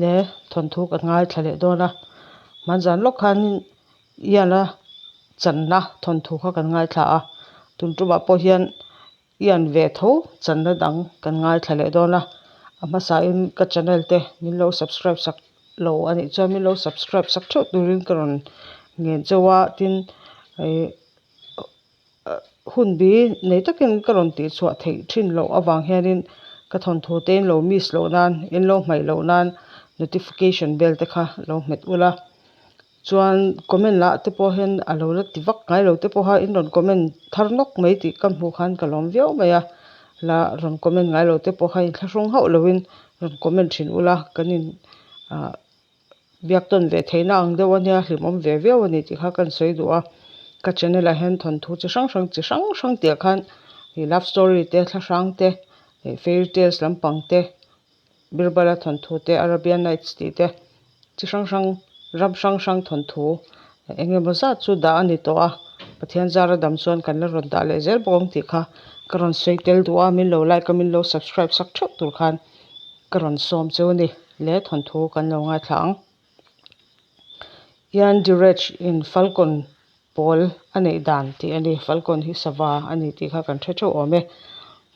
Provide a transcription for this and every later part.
Le thawnthu kan ngaithla leh dawn a, hmanzan lawk khanin Ian-a channa thawnthu kha kan ngaithla a, tun tumah pawh hian Ian ve tho channa dang kan ngaithla leh dawn a, a hmasain ka channel te min lo subscribe sak lo a nih chuan min lo subscribe sak theuh turin ka rawn ngen chauh a, tin ih Hunbi nei takin ka rawn tihchhuah theih thin loh avang hianin ka thawnthu te in lo miss loh nan, in lo hmaih loh nan notification bell te kha lo hmet ula. Chuan comment lah te pawh hian a lo la ti vak ngai lo te pawha in rawn comment thar nawk mai tih ka hmuh khan ka lawm viau mai a. La rawn comment ngai lo te pawh kha inthlahrung hauh loin rawn comment thin ula kan in ah. Biak tawn ve theihna ang deuh a nia, hlimawm ve viau a ni tih kha ka insawi duh a. Ka channel ah hian thawnthu chi hrang hrang chi hrang hrang tih ah khan ih love story te, thla hrang te, ih fairy tales lampang te, Birbala thawnthu te, Arabian nights tih te, chi hrang hrang ram hrang hrang thawnthu eng emaw zat chu dah a ni tawh a. Pathian zara dam chuan kan la rawn dah leh zel bawk ang tih kha ka rawn sawi tel duh a, min lo like a min lo subscribe sak theuh tur khan ka rawn sawm cheu a ni. Le thawnthu kan lo ngaithla ang. Ian Durech in Falcon pawl a neih dan tih a ni. Falcon hi sava a ni tih kha kan hre theuh awm e.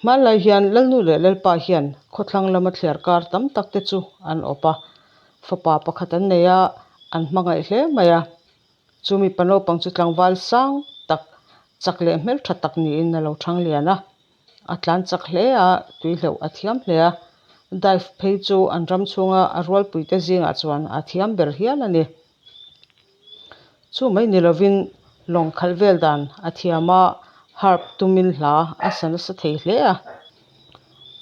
Hmanlai hian Lalnu leh Lalpa hian khawthlang lama thliar kar tam tak te chu an awp a. Fapa pakhat an nei a, an hmangaih hle mai a. Chu mipa naupang chu tlangval sang tak, chak leh hmeltha tak niin a lo thang lian a. A tlan chak hle a, tui hleuh a thiam hle a. Dive phei chu an ram chhunga a rualpuite zingah chuan a thiam ber hial a ni. Chu mai ni lovin lawng khalh vel dan a thiam a, harp tumin hla a sa nasa thei hle a.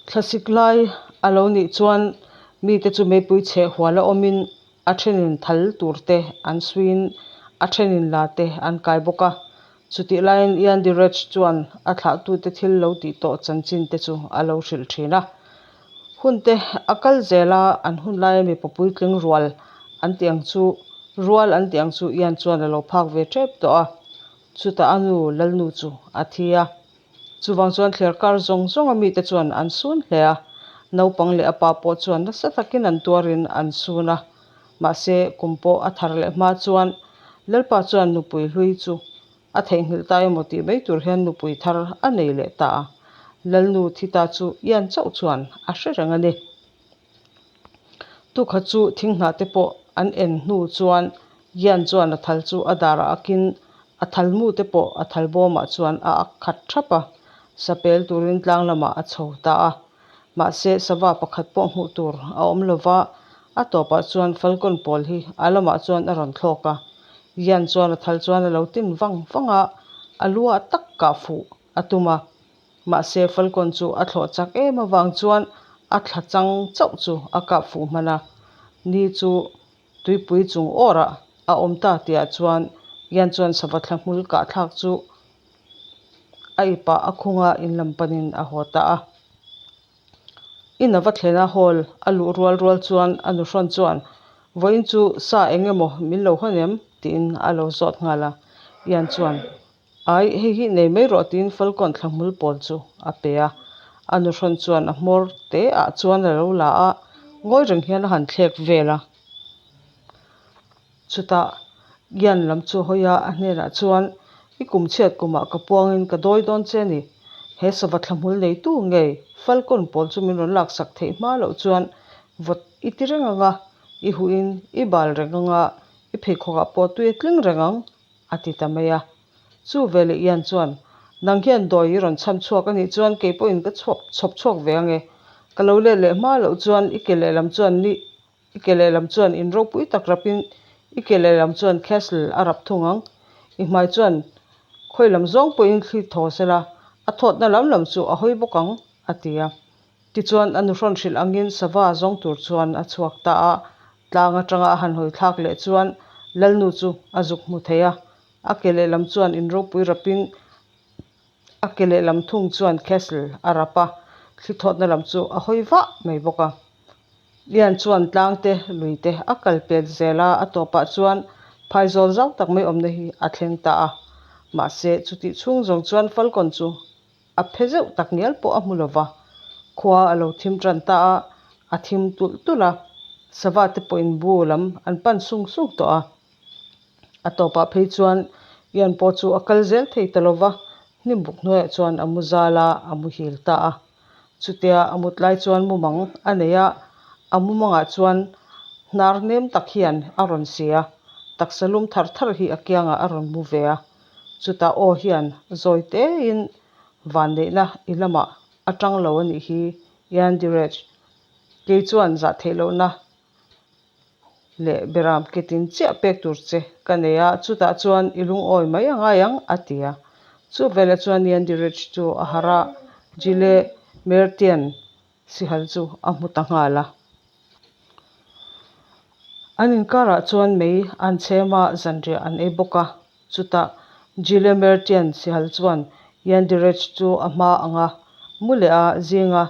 Thlasik lai a lo nih chuan mite chu meipui chheh hual a awmin A thenin thal tur te an suiin a thenin la te an kai bawk a. Chutih laiin Ian Direch chuan a thlahtute thil lo tih tawh chanchin te chu a lo hrilh thin a. Hun te a kal zel a, an hun laia mipa puitling rual an tih ang chu rual an tih ang chu Ian chuan a lo phak ve tep tawh a. Chutah a nu Lalnu chu a thi a. Chuvang chuan thliar kar zawng zawnga mite chuan an sun hle a, naupang leh a pa pawh chuan nasa takin an tuarin an sun a. Mahse, kum pawh a thar leh hma chuan Lalpa chuan nupui hlui chu a theihnghilh ta emaw tih mai tur hian nupui thar a nei leh ta a. Lalnu thi ta chu Ian chauh chuan a hre reng a ni. Tukhat chu thinghnah te pawh an en hnu chuan Ian chuan a thal chu a darah akin a thal mu te pawh a thal bawmah chuan a ak khat thap a, sapel turin tlang lamah a chho ta a. Mahse sava pakhat pawh hmuh tur a awm lo va, a tawpah chuan Falcon pawl hi a lamah chuan a rawn thlawk a. Ian chuan a thal chuan a lo tin vang vang a, a lu ah tak kah fuh a tum a. Mahse, Falcon chu a thlawh chak em avang chuan a thla chang chauh chu a kap fuh hman a. Ni chu tuipui chung awrah a awm ta tihah chuan Ian chuan sava thla hmul kah thlak chu a ipah a khung a, in lam panin a haw ta a. In a va thlen a, hall a luh rual rual chuan a nuhrawn chuan, Vawiin chu sa eng emaw min lo hawn em? tiin a lo zawt nghal a. Ian chuan, Ai, hei hi nei mai rawh tiin Falcon thla hmul pawl chu a pe a. A nuhrawn chuan a hmawr te ah chuan a lo la a, ngawi reng hian a han thlek vel a. Chutah Ian lam chu hawi a, a hnenah chuan, I kum chhiat kumah ka puangin ka dawi dawn che a ni. He sava thla hmul neitu ngei Falcon pawl chu min rawn laksak theih hma loh chuan vawt i ti reng ang a, i huhin i bal reng ang a, i pheikhawkah pawh tui a tling reng ang a ti ta mai a. Chu veleh Ian chuan, Nang hian dawi i rawn chham chhuak a nih chuan kei pawhin ka chhuak chhawp chhuak ve ang e. Ka lo let leh hma loh chuan i ke lehlam chuan ni i ke lehlam chuan in ropui tak rapin i ke lehlam chuan castle a rap thung ang. I hmai chuan khawi lam zawng pawhin thli thaw sela a thawtna lam lam chu a hawi bawk ang, a ti a. Tichuan a nuhrawn hrilh angin sava zawng tur chuan a chhuak ta a, tlang atanga a han hawi thlak leh chuan Lalnu chu a zuk hmu thei a, a ke lehlam chuan in ropui rapin a ke lehlam thung chuan castle a rap a, thli thawtna lam chu a hawi vah mai bawk a. Lian chuan tlang te lui te a kal pet zel a, a tawpah chuan phaizawl zau tak mai awmna hi a thleng ta a, mahse chutih chhung zawng chuan Falcon chu A phe zeuh tak ngial pawh a hmu lo va, khua a lo thim tan ta a, a thim tulh tulh a. Sava te pawhin bu lam an pan sung sung tawh a. A tawpah phei chuan Ian pawh chu a kal zel thei ta lo va, hnim buk hnuaiah chuan a mu zal a, a muhil ta a. Chutia a mut lai chuan mumang a nei a, a mumangah chuan hnar nem tak hian a rawn si a, taksa lum thar thar hi a kiangah a rawn mu ve a. Chutah aw hian zawi tein vanneihna i lamah a tang lo a nih hi, Ian Direch. Kei chuan zah theih lohna leh beram ketin chiah pek tur che ka nei a, chutah chuan i lungawi mai a ngai ang, a ti a. Chu veleh chuan Yandy Rich chu a harh a, Gile Mertian sihal chu a hmu ta nghal a. An inkarah chuan mei an chhem a, zanriah an ei bawk a. Chutah Gile Mertian sihal chuan Yandy Rich chu a hma anga mu leh a, zinga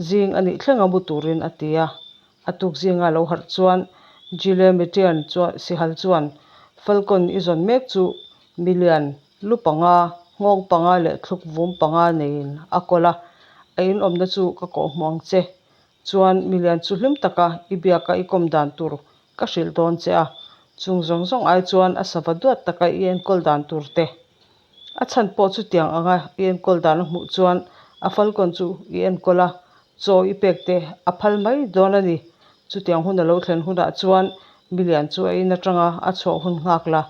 zing a nih thlenga mu turin a ti a. A tuk zinga lo harh chuan Gile Metian chuan sihal chuan Falcon i zawn mek chu milian lu panga, nghawng panga leh thluk vum panga neiin a kawl a, a inawmna chu ka kawhhmuh ang che. Chuan milian chu hlim taka i biaka i kawm dan tur ka hrilh dawn che a, chung zawng zawng ai chuan a sava duat taka i enkawl dan tur te. A chhan pawh chutiang anga i enkawl dan a hmuh chuan a falkawn chu i enkawl a, chaw i pek te a phal mai dawn a ni. Chutiang hun a lo thlen hunah chuan milian chu a in atanga a chhuah hun nghak la.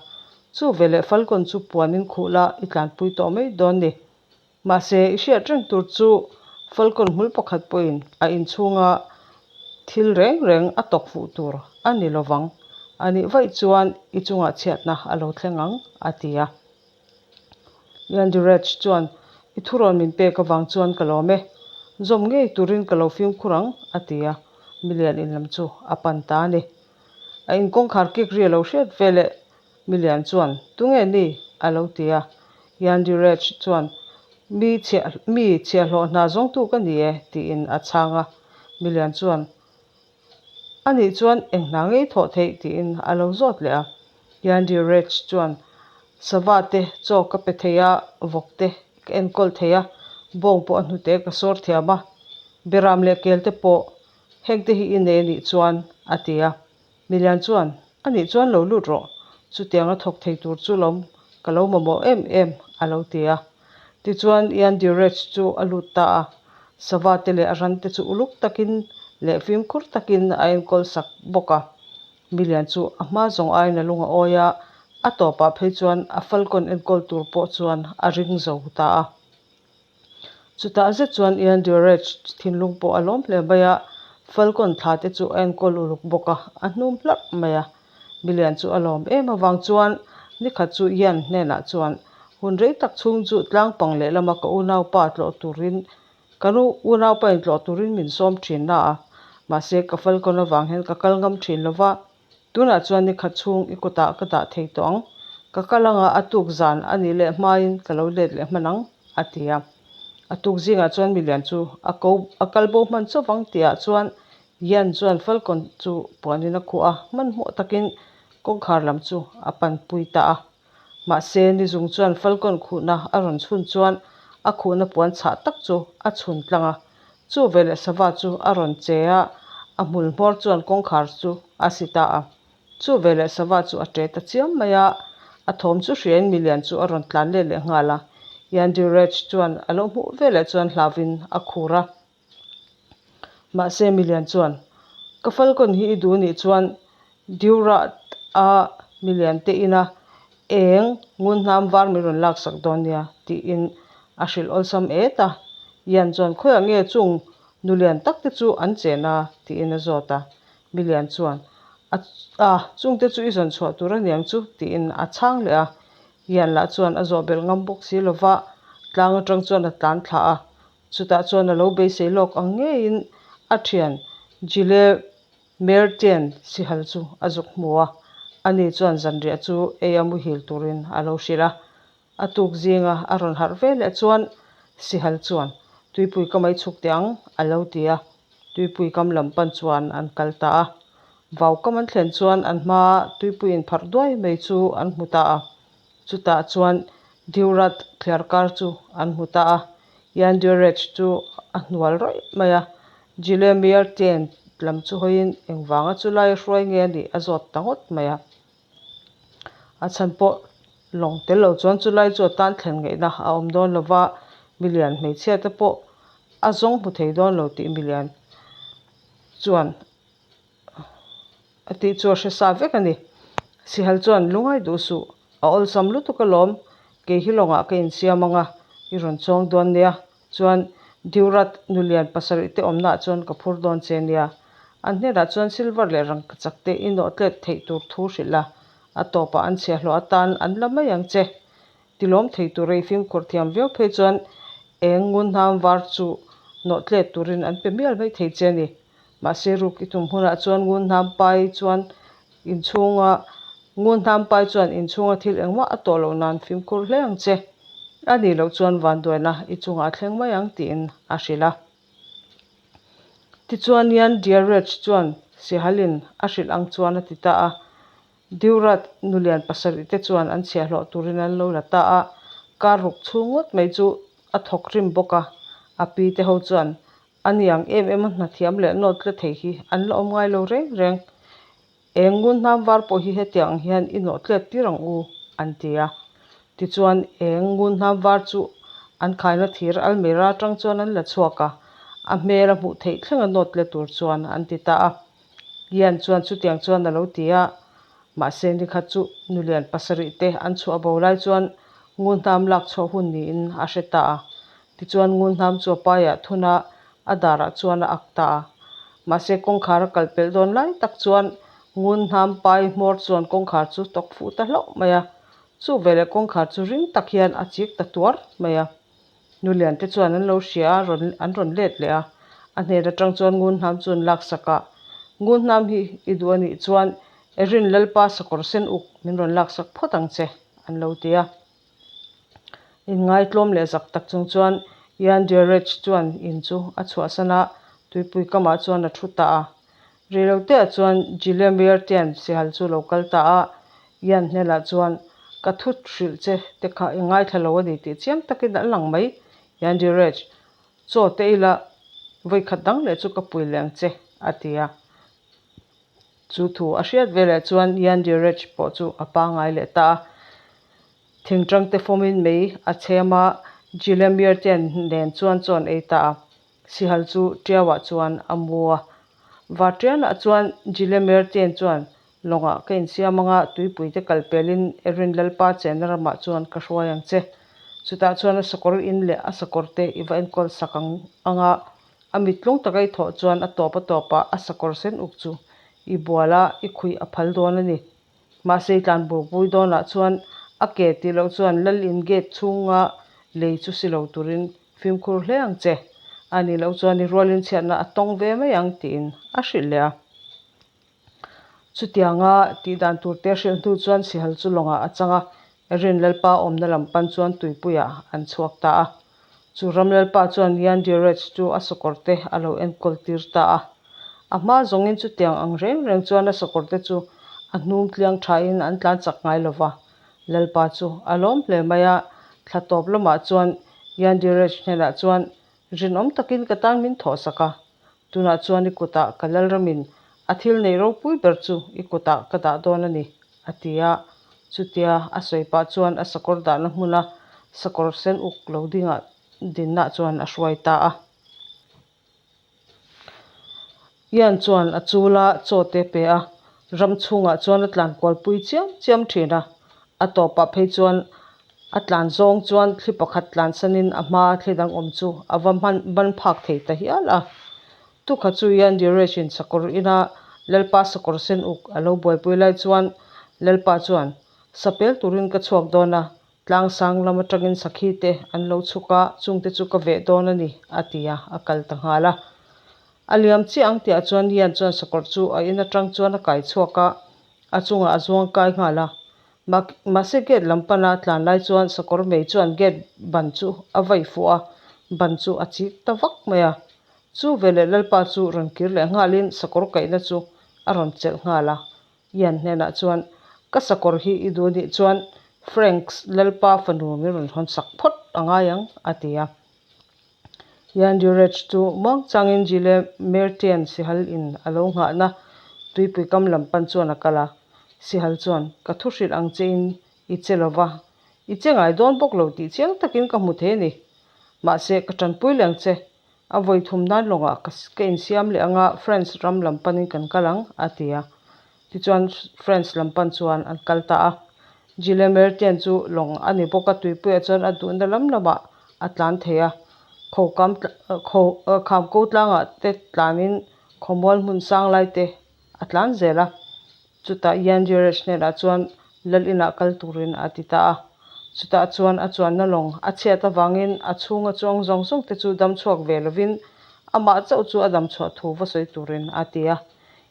Chu veleh falkawn chu puanin khuh la i tlanpui tawh mai dawn ni. Mahse, i hriat reng tur chu falkawn hmul pakhat pawhin a inchhunga thil reng reng a tawk fuh tur a ni lovang. A nih vaih chuan i chungah chhiatna a lo thleng ang, a ti a. Liandirech chuan, I thurawn min pek avang chuan ka lawm e. Zawm ngei turin ka lo fimkhur ang, a ti a. Milian in lam chu a pan ta a ni. A in kawngkhar kik ri a lo hriat veleh Milian chuan, Tunge ni? a lo ti a. Yandy Rech chuan, Mi chhiah mi chhiahhlawh hna zawngtu ka ni e, tiin a chhang a. Milian chuan, A nih chuan eng hna ngei thawh theih? tiin a lo zawt leh a. Yandy Rech chuan, Sava te chaw ka pe thei a, vawk te ka enkawl thei a, bawng pawh a hnute ka sawr thiam a, beram leh kel te pawh hengte hi i nei a nih chuan, a ti a. Milian chuan, A nih chuan lo lut rawh, chutianga thawk thei tur chu lo ka lo mamawh em em, a lo ti a. Tichuan Ian Durech chu a lut ta a, sava te leh a ran te chu uluk takin leh fimkhur takin a enkawl sak bawk a. Milian chu a hma zawng aiin a lung a awi a, a tawpah phei chuan a falcon enkawl tur pawh chuan a ring zo ta a. Chutah zet chuan Ian Durech thinlung pawh a lawm hle mai a, Falcon thla te chu a enkawl uluk bawk a, a hnum hlarh mai a. Milian chu a lawm em avang chuan nikhat chu Ian hnenah chuan hun rei tak chhung chu tlangpang lehlama ka unaupa tlawh turin ka nu unaupa in tlawh turin min sawm thin na a, mahse ka Falcon avang hian ka kal ngam thin lova, Tunah chuan ni khat chhung i kutah ka dah thei tawh ang. Ka kal anga a tuk zan a nih leh hmain ka lo let leh hman ang, a ti a. A tuk zingah chuan milian chu a ko a kal bo hman chauh vang tihah chuan Yan chuan Falcon chu puanin a khuh a, hmanhmawh takin kawngkhar lam chu a panpui ta a. Mahse, nizung chuan Falcon khuhna a rawn chhun chuan a khuhna puan chhah tak chu a chhun tlang a. Chu veleh sava chu a rawn che a, a hmul hmawr chuan kawngkhar chu a si ta a. Chu veleh sava chu a ṭe ta chiam mai a, a thawm chu hriain milian chu a rawn tlan let leh nghal a. Yandirech chuan a lo hmuh veleh chuan hlauvin a khur a. Mahse milian chuan, Ka Falcon hi i duh nih chuan Diurat a milian te ina eng ngun hnam var min rawn laksak dawn nia tiin a hrilh awlsam et a. Ian chuan, Khawiah nge chung nulian tak te chu an chen a? tiin a zawt a. Milian chuan, A a, chungte chu i zawn chhuah tur aniang chu tiin a chhang leh a. Ian lah chuan a zawh belh ngam bawk si lova, tlang atang chuan a tlan thla a. Chutah chuan a lo beisei lawk ang ngeiin a thian Gile Mertian sihal chu a zuk hmu a, ani chuan zanriah chu ei a muhil turin a lo hrilh a. A tuk zinga a rawn harh ve leh chuan sihal chuan, Tuipui ka mai chhuk teh ang, a lo ti a. Tuipui kam lam pan chuan an kal ta a. Vau kam an thlen chuan an hmaa tuipui inpharh duai mai chu an hmu ta a. Chutah chuan Diurat thliarkar chu an hmu ta a, Yandirech chu a hnual rawih mai a, Gilemier Ten lam chu hawiin engvanga chu laia hruai nge a nih a zawt ta ngawt mai a. A chhan pawh lawng tel lo chuan chu lai chu a tan thlen ngaihna a awm dawn lo va, milian hmeichhia te pawh a zawng hmu thei dawn lo tih milian chuan a tih chu a hre sa vek a ni. Sihal chuan lungai duh suh, a awlsam lutuk alawm, kei hi lawngah ka insiam ang a, i rawn chuang dawn nia, chuan Diurat nulian pasarih te awmnaah chuan ka phur dawn che nia. An hnenah chuan silver leh rangkachak te i nawh tlet theih tur thu hrilh la, a tawpah an chhiahhlawh atan an la mai ang che. Tilawm thei tura i fimkhur thiam viau phei chuan eng ngunhnam var chu nawh tlet turin an pe mial mai thei che a ni. Mahse ruk i tum hunah chuan ngunhnam pai chuan inchhunga ngunhnam pai chuan inchhunga thil engmah a tawh loh nan fimkhur hle ang che. A nih loh chuan vanduaina i chungah a thleng mai ang tiin a hrilh a. Tichuan Ian Dierich chuan Sihalin a hrilh ang chuan a ti ta a. Diurat nulian pasarih te chuan an chhiahhlawh turin an lo la ta a, kar ruk chhung ngawt mai chu a thawk rim bawk a, a pi te ho chuan a ni ang em em a hnathiam leh nawt tla thei hi an la awm ngai lo reng reng. Eng ngun hnam var pawh hi hetiang ang hian i nawh tlet tir ang u, an ti a. Tichuan eng ngun hnam var chu an khaina thir almirah atang chuan an la chhuak a, a hmel a hmuh theih thlenga nawt tla tur chuan an ti ta a. Ian chuan chutiang chuan a lo ti a, mahse nikhat chu nulian pasarih te an chhuah bo lai chuan ngunhnam lak chhuah hun niin a hre ta a. Tichuan ngunhnam chu a paiah thun a, a darah chuan a ak ta a. Mahse kawngkhar a kal pelh dawn lai tak chuan ngunhnam pai hmawr chuan kawngkhar chu tawk fuh ta hlauh mai a. Chu veleh kawngkhar chu ring tak hian a chik ta tuar mai a. Nulian te chuan an lo hria a, rawn an rawn let leh a. A hnen atang chuan Ngunhnam chu an laksak a, Ngunhnam hi i duh a nih chuan Erin Lalpa sakawr sen uk min rawn laksak phawt ang che, an lo ti a. Inngaitlawm leh zak tak chung chuan Ian Dierich chuan in chu a chhuahsan a, tuipui kamah chuan a thu ta a. Reiloteah chuan Gilliamere Tian sihal chu lo kal ta a, Ian hnenah chuan, Ka thu hrilh che te kha i ngaithla lo a ni tih chiang takin a lang mai, Ian Direch, chaw te ila vawikhat dang leh chu ka pui leh ang che, a ti a. Chu thu a hriat veleh chuan Ian Direch pawh chu a pangngai leh ta a. Thingtang te fawmin mei a chhem a, Gilliamere Tian nen chuan chaw an ei ta a. Sihal chu Tiauah chuan a mu a. Vartianah chuan Gilemertian chuan lawngah ka insiam anga tuipui te kal pelin Erin Lalpa chenna ramah chuan ka hruai ang che. Chutah chuan a sakawr in leh a sakawr te i va enkawl sak ang anga a mittlung taka i thawh chuan a tawp a tawpah a sakawr sen uk chu i bual a, i khuih a phal dawn a ni. Mahse i tlan burpui dawnah chuan a ke tih loh chuan Lal in gate chhunga lei chu si lo turin Fimkhur hle ang che. A nih loh chuan i rualin chhiatna a tawng ve mai ang tiin a hrilh leh a. Chutianga tih dan tur te a hrilh hnu chuan Sihal chu lawngah a chang a, Erin Lalpa awmna lam pan chuan tuipuiah an chhuak ta a. Chu ram Lalpa chuan Yan Direch chu a sakawr te a lo enkawl tir ta a. A hma zawngin chutiang ang reng reng chuan a sakawr te chu a hnum tliang thain an tlan chak ngai lova. Lalpa chu a lawm hle mai a, thla tawp lamah chuan Yandirech hnenah chuan rinawm takin ka tan min thawhsak a, tunah chuan i kutah ka Lalramin a thil neih ropui ber chu i kutah ka dah dawn a ni, a ti a. Chutia a sawi pah chuan a sakawr dahna hmuna sakawr sen uk lo dingah dinna chuan a hruai ta a. Ian chuan a chul a, chaw te pe a, ram chhungah chuan a tlan kual pui chiam chiam thin a. A tawpah phei chuan a tlan zawng chuan thli pakhat tlan sanin a hma thli dang awm chu a va hman ban phak thei ta hial a. Tukha chu Ian Diresh in sakawr ina Lalpa sakawr sen uk a lo buaipui lai chuan Lalpa chuan, Sapel turin ka chhuak dawn a, Tlangsang lam atangin sakhi te an lo chhuk a, chungte chu ka veh dawn a ni, a ti a, a kal ta nghal a. A liam chiah ang tihah chuan Ian chuan sakawr chu a in atang chuan a kai chhuak a, a chungah a zuang kai nghal a. Mahse gate lam pana tlan lai chuan sakawr mei chuan gate ban chu a vai fuh a, ban chu a chik ta vak mai a. Chu veleh Lalpa chu rawn kir leh nghalin sakawr kaihna chu a rawn chelh nghal a. Ian hnenah chuan, Ka sakawr hi i duh nih chuan Franks Lalpa fanu min rawn hawn sak phawt a ngai ang, a ti a. Yann Durech chu muangchangin Gilles Mertien sihal in a lo nghahna tuipui kam lam pan chuan a kal a. Sihal chuan, Ka thu hrilh ang che in i che lo va, i che ngai dawn bawk lo tih chiang takin ka hmu thei a ni. Mahse, ka tanpui leh ang che. A vawi thum nan lawngah ka ka insiam leh anga France ram lam panin kan kal ang, a ti a. Tichuan France lam pan chuan an kal ta a. Gilles Mertien chu lawng a ni bawk a, tuipuiah chuan a duhna lam lamah a tlan thei a. Khokam kho khamko tlangah te tlanin khawmual hmun sang lai te a tlan zel a. Chutah Yann Jerez hnenah chuan lal inah kal turin a ti ta a. Chutah chuan a chuanna lawng a chhiat avangin a chhunga chuang zawng zawng te chu dam chhuak ve lovin amah chauh chu a dam chhuah thu va sawi turin a ti a.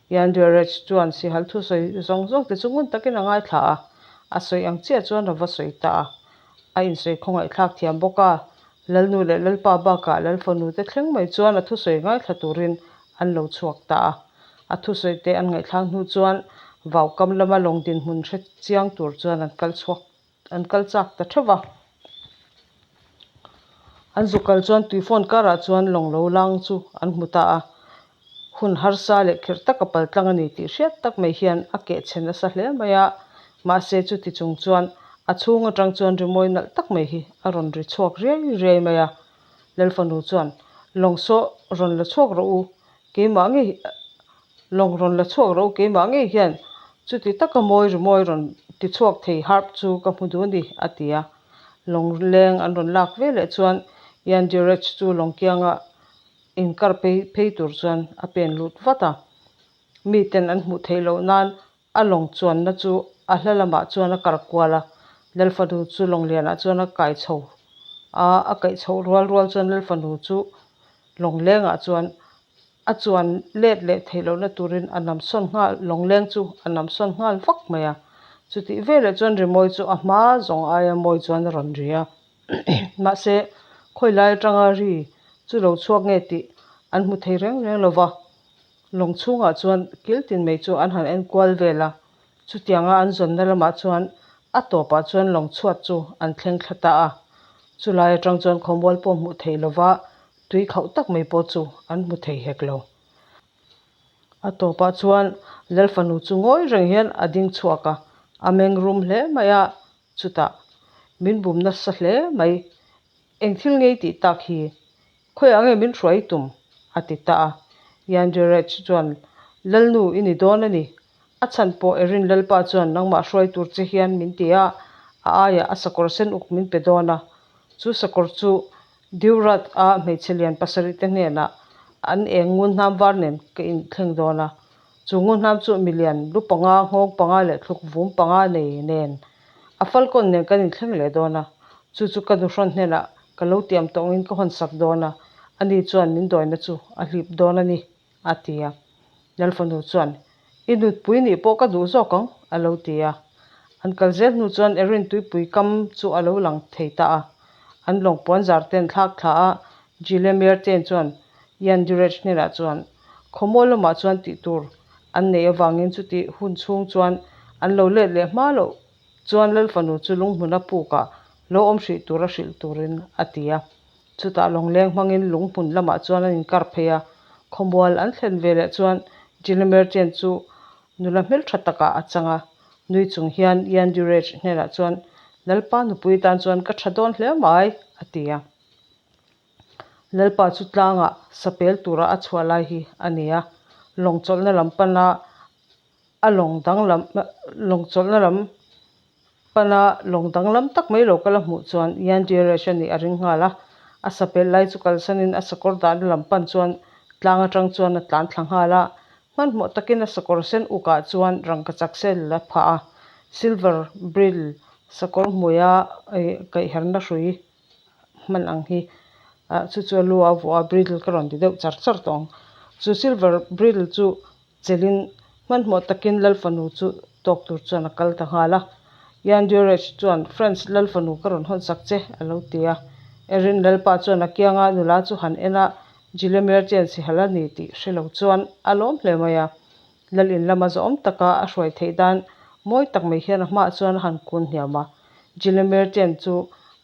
Yann Jerez chuan sihal thusawi zawng zawng te chu ngun takin a ngaithla a, a sawi ang chiah chuan a va sawi ta a. A insawi khawngaihthlak thiam bawk a, Lalnu leh Lalpa bakah Lalfanu te thleng mai chuan a thusawi ngaithla turin an lo chhuak ta a. A thusawi te an ngaihthlak hnu chuan vaukam lama lawng dinhmun hre chiang tur chuan an kal chhuak an kal chak ta theuh va. An zuk kal chuan tuifawn karah chuan lawng lo lang chu an hmu ta a. Hun harsa leh khirh taka pal tlang a ni tih hriat tak mai hian a keh chhe nasa hle mai a, mahse chuti chung chuan a chhung atang chuan rimawi nalh tak mai hi a rawn ri chhuak riai riai mai a. Lalfanu chuan, Lawng saw rawn la chhuak rawh u, keimah ngei lawng rawn la chhuak rawh u, keimah ngei hian chuti taka mawi rimawi rawn ti chhuak thei harp chu ka hmu duh a ni, a ti a. Lawng leng an rawn lak veleh chuan Ian Durech chu lawng kianga Inkar phei phei tur chuan a pen lut vat a, miten an hmuh theih loh nan a lawng chuanna chu a hla lamah chuan a kar kual a, Lalfanu chu lawng lianah chuan a kai chho a, a kaih chhoh rual rual chuan Lalfanu chu lawng lengah chuan a chuan let leh theih lohna turin a nam sawn nghal lawng leng chu a nam sawn nghal vak mai a, chutih veleh chuan rimawi chu a hma zawng aia mawi chuan a rawn ri a. Mahse, khawi lai atanga ri chu lo chhuak nge tih an hmu thei reng reng lo va, lawng chhungah chuan kil tin mai chu an han en kual vel a, chutianga an zawnna lamah chuan a tawpah chuan lawng chhuat chu an thleng thla ta a, chulai atang chuan khawmual pawh hmuh theih lo va, tui khauh tak mai pawh chu an hmu thei hek lo. A tawpah chuan Lalfanu chu ngawi reng hian a ding chhuak a, a meng rum hle mai a, Chutah, min bum nasa hle mai, eng thil ngei tih tak hi, khawiah nge min hruai tum? a ti ta a. Yanderech chuan, Lalnu i ni dawn a ni. A chhan pawh Erin Lalpa chuan nangmah hruai tur che hian min ti a, a aiah a sakawr sen uk min pe dawn a. Chu sakawr chu Diurat-a hmeichhe lian pasarih te hnenah an eng ngun hnam var nen ka inthleng dawn a. Chu ngun hnam chu milian lu panga, nghawng panga leh thluk vum panga nei nen a falkawn nen kan inthleng leh dawn a. Chu chu ka nuhrawn hnenah ka lo tiam tawngin ka hawnsak dawn a, ani chuan min dawina chu a hlip dawn a ni, a ti a. Lalfanu chuan, I nutpui nih pawh ka duh zawk ang, a lo ti a. An kal zel hnu chuan Erin tuipui kam chu a lo lang thei ta a. An lawng puan zar ten thlak thla a, Gilles Ten chuan Ian Durech hnenah chuan, Khawmual lamah chuan tih tur an neih avangin chuti hun chhung chuan an lo let leh hma loh chuan Lalfanu chu lunghmuna pukah lo awm hrih tura hrilh turin a ti a. Chutah lawngleng hmangin lunghmun lamah chuan an inkar phei a, khawmual an thlen ve leh chuan Gilles Ten chu nula hmeltha takah a chang a, nui chung hian Ian Durech hnenah chuan, Lalpa nupui tan chuan ka tha dawn hle mai, a ti a. Lalpa chu tlangah sapel tura a chhuah lai hi a ni a, lawng chawlhna lam pana a lawng danglam lawng chawlhna lam pana lawng danglam tak mai lo kal a hmuh chuan Ian Deresh a nih a ring nghal a, a sapel lai chu kalsanin a sakawr dahna lam pan chuan tlang atang chuan a tlan thla nghal a, hmanhmawh takin a sakawr sen ukah chuan rangkachak sel a phah a, silver bridle sakawr hmuia kaihherna hrui hman ang hi ah chu chu a lu a vuah a bridle ka rawn ti deuh char char tawh ang chu silver bridle chu chelhin hmanhmawh takin lalfanu chu tawk tur chuan a kal ta nghal a Ian Durech chuan France lalfanu ka rawn hawn sak che a lo ti a Erin lalpa chuan a kianga nula chu han en a Gillimer chen sihal a ni tih hre lo chuan a lawm hle mai a Lal in lama zawhawm taka a hruai theih dan mawi tak mai hian a hmaah chuan a han kun hniam a Gillimer chen chu.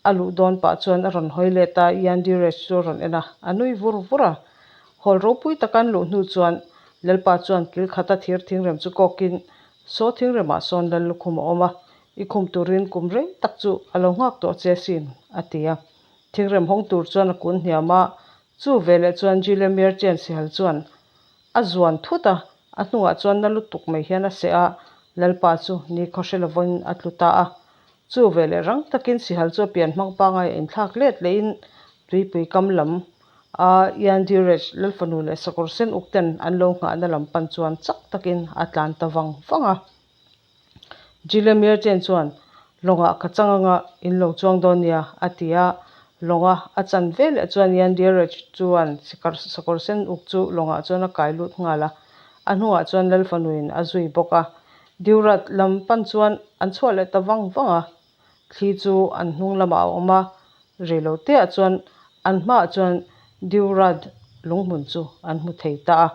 A luh dawn pah chuan a rawn hawi let a, Ian Durage chu a rawn en a, a nui vur vur a. Hall ropui taka an luh hnu chuan Lalpa chuan kil khata thir thingrem chu kawkin, Saw thingremah sawn Lal lukhum a awm a, i khum turin kum rei tak chu a lo nghak tawh che asin, a ti a. Thingrem hawng tur chuan a kun hniam a, chu veleh chuan Gilliamere Chen Sihal chuan a zuan thut a, a hnungah chuan na lutuk mai hian a seh a, Lalpa chu nikhaw hre lovin a tlu ta a. Chu veleh rang takin Sihal chu a pian hmang pangai a inthlak let lehin tuipui kam lam a Iandirech Lalfanu leh Sakawr Sen uk ten an lo nghahna lam pan chuan chak takin a tlan ta vang vang a. Gilliamere chen chuan, Lawngah ka chang anga in lo chuang dawn nia, a ti a. Lawnga a chan veleh chuan Iandirech chuan sakawr sen uk chu lawngah chuan a kai lut nghal a, a hnungah chuan Lalfanuin a zui bawk a. Diurat lam pan chuan an chhuah leh ta vang vang a, thli chu an hnung lamah a awm a, reiloteah chuan an hmaah chuan Diurat lunghmun chu an hmu thei ta a.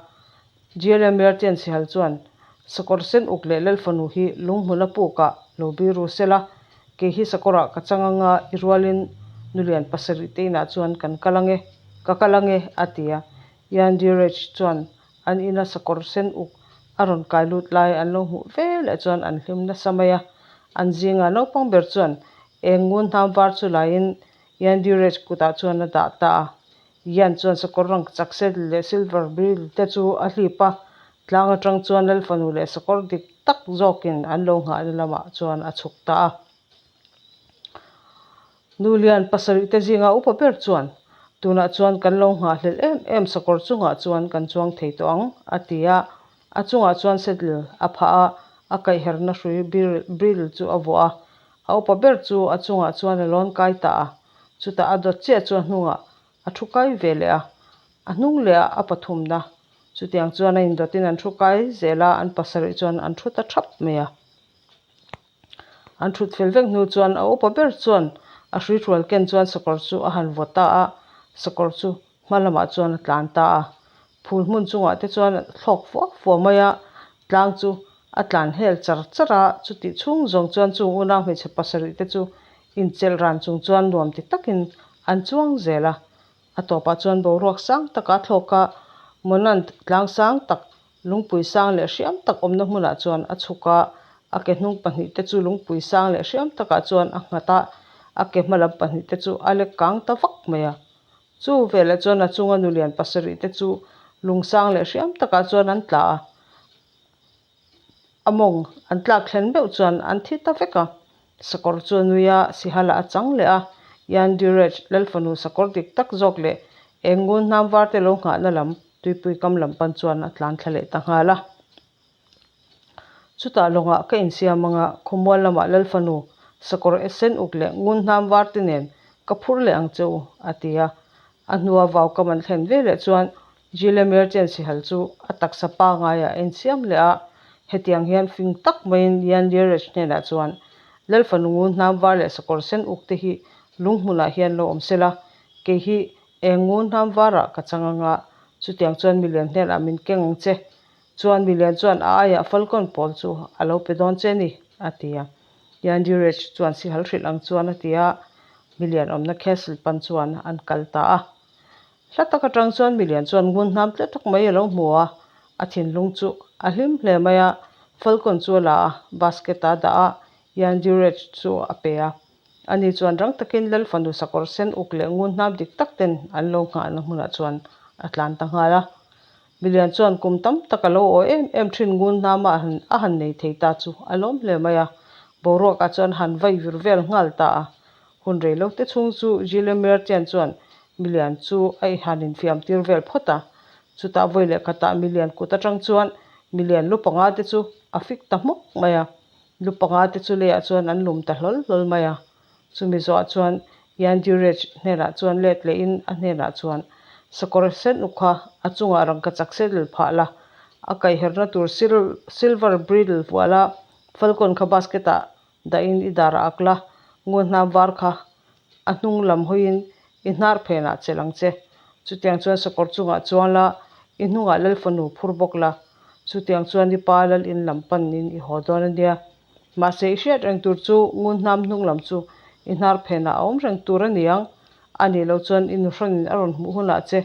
Gilliamere Chen Sihal chuan, Sakawr sen uk leh Lalfanu hi lunghmun a pukah lo biru sela, kei hi sakawrah ka chang anga i rualin nulian pasarih te inah chuan kan kal ange, ka kal ange, a ti a. Ian Durage chuan an ina sakawr sen uk a rawn kai lut lai an lo hmuh veleh chuan an hlim nasa mai a. An zinga naupang ber chuan eng ngun hnam var chu laiin Ian Durage kutah chuan a dah ta a. Ian chuan sakawr rang chak saddle leh silver bridle te chu a hlip a, tlang atang chuan Lalfanu leh sakawr dik tak zawkin an lo nghahna lamah chuan a chhuk ta a. Nulian pasarih te zinga upa ber chuan, Tunah chuan kan lo nghahhlelh em em sakawr chungah chuan kan chuang thei tawh ang, a ti a. A chungah chuan saddle a phah a, a kaihherna hrui bridle chu a vuah a. A upa ber chu a chungah chuan a lawn kai ta a. Chutah a dawt chiah chu a hnungah a thu kai ve leh a, a hnung leh ah a pathumna. Chutiang chuan a indawtin an thu kai zel a, an pasarih chuan an thu ta thap mai a. An thut fel vek hnu chuan a upa ber chuan a hrui hrual ken chuan sakawr chu a han vaw ta a, sakawr chu hma lamah chuan a tlan ta a. Phul hmun chungah te chuan a thlawk fua fua mai a, tlang chu a tlan hel char char a, chutih chhung zawng chuan chung unau hmeichhe pasarih te chu Inchelh ran chung chuan nuam ti takin an chuang zel a, a tawpah chuan boruak sang taka a thlawk a, Monant tlang sang tak, lungpui sang leh hriam tak awmna hmunah chuan a chhuk a, a ke hnung pahnihte chu lungpui sang leh hriam takah chuan a nghat a, a ke hma lam pahnihte chu a lek kang ta vak mai a. Chu veleh chuan a chunga nulian pasarihte chu lung sang leh hriam takah chuan an tla a. A mawng an tlak thlen meuh chuan an thi ta vek a. Sakawr chu a nui a, Sihala a chang leh a. Ian Durech, Lalfanu sakawr dik tak zawk leh eng ngun hnam var te lo nghahna lam tuipui kam lam pan chuan a tlan thla leh ta nghal a. Chutah lawngah ka insiam anga khawmual lamah Lalfanu sakawr sen uk leh ngun hnam var te nen ka phur leh ang che u, a ti a. A hnua vau kam an thlen veleh chuan Gilliamere chen sihal chu a taksa pangaiah a insiam leh a, hetiang hian fing tak maiin Ian Learage hnenah chuan, Lalfanu ngun hnam var leh sakawr sen uk te hi lung hmunah hian lo awm sela, kei hi eng ngun hnam varah ka chang anga, chutiang chuan milian hnenah min keng ang che. Chuan milian chuan a aiah Falcon pawl chu a lo pe dawn che a ni, a ti a. Ian Learage chuan sihal hrilh ang chuan a ti a, milian awmna castle pan chuan an kal ta a. Hla tak atang chuan milian chuan ngun hnam tle tak mai a lo hmu a, a thinlung chu a hlim hle mai a, Falcon chu a la a, basket a dah a, Ian Durage chu a pe a. Ani chuan rang takin Lal fanu sakawr sen uk leh ngun hnam dik tak ten an lo nghahna hmunah chuan a tlan ta nghal a. Milian chuan kum tam tak a lo aw em em thin ngun hnama a han nei thei ta chu a lawm hle mai a, boruakah chuan han vai vir vel nghal ta a. Hun rei lo te chhung chu Gilliamere Chen chuan milian chu a i han infiam tir vel phawt a. Chutah vawi leh khatah milian kut atang chuan milian lu panga te chu a fik ta hmawk mai a. Lu panga te chu leiah chuan an lum ta hlawl hlawl mai a. Chumi zawhah chuan Ian Durage hnenah chuan let lehin a hnenah chuan, Sakawr sen uk kha a chungah rangkachak saddle phah la, a kaihherna tur silver bridle vuah la, falcon kha basket ah Dahin i dar a ak la, ngun hnam var kha a hnung lam hawiin i hnar phenah chelh ang che. Chutiang chuan sakawr chungah chuang la, i hnungah lal fanu phur bawk la. Chutiang chuan i pa lal in lam panin i haw dawn a nia. Mahse i hriat reng tur chu ngun hnam hnung lam chu I hnar phenah a awm reng tur a ni ang. A nih loh chuan i nuhrawnin a rawn hmuh hunah che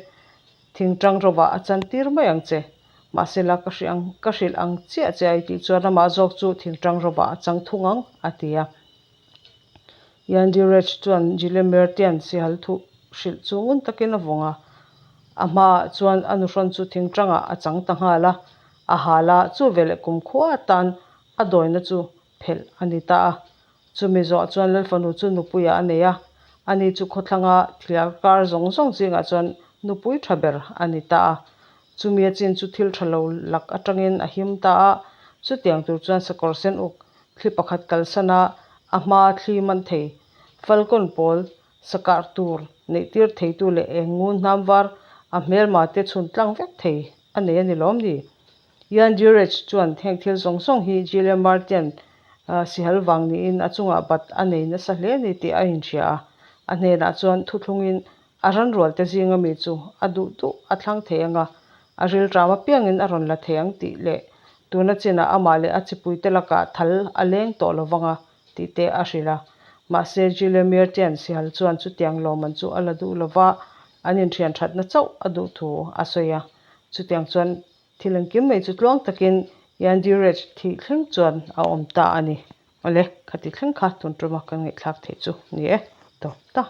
thingtang rovah a chantir mai ang che. Mahse la ka hrilh ang ka hrilh ang chiah che a i tih chuan amah zawk chu thingtang rovah a chang thung ang, a ti a. Yandirech chuan Gilemertian sihal thuh hrilh chu ngun takin a vawng a. A hmaah chuan a nuhrawn chu thingtangah a chang ta nghal a, a hal a, chu veleh kumkhua atan a dawina chu phelh a ni ta a. Chumi zawh chuan Lalfanu chu nupuiah a nei a, ani chu khawthlanga thliar kar zawng zawng zingah chuan nupui tha ber a ni ta a. Chumi a chin chu thil tha lo lak atangin a him ta a, chutiang tur chuan sakawr sen uk thli pakhat kalsan a, a hmaa thli man thei Falcon pawl sakah tur neih tir theitu leh eng ngun hnam var a hmelma te chhun tlang vek thei a nei a ni lawm ni? Ian Durech chuan heng thil zawng zawng hi Gillian Martian sihal vang niin a chungah bat a nei nasa hle a ni tih a inhria a. A hnenah chuan thuthlungin a ranrualte zinga mi chu a duh duh a thlang thei ang a, a rilṭam apiangin a rawn la thei ang tih leh tuna chinah amah leh a chipuite lakah thal a leng tawh lo vang a tih te a hrilh a. Mahse, Gillian Sihal chuan chutiang lawmman chu a la duh lo va, an inthian thatna chauh a duh thu a sawi a. Chutiang chuan thil engkim mai chu tluang takin Yandirech thih thleng chuan a awm ta a ni. Awle, khati thleng kha tun tuma kan ngaihthlak theih chu ni e, tawp ta.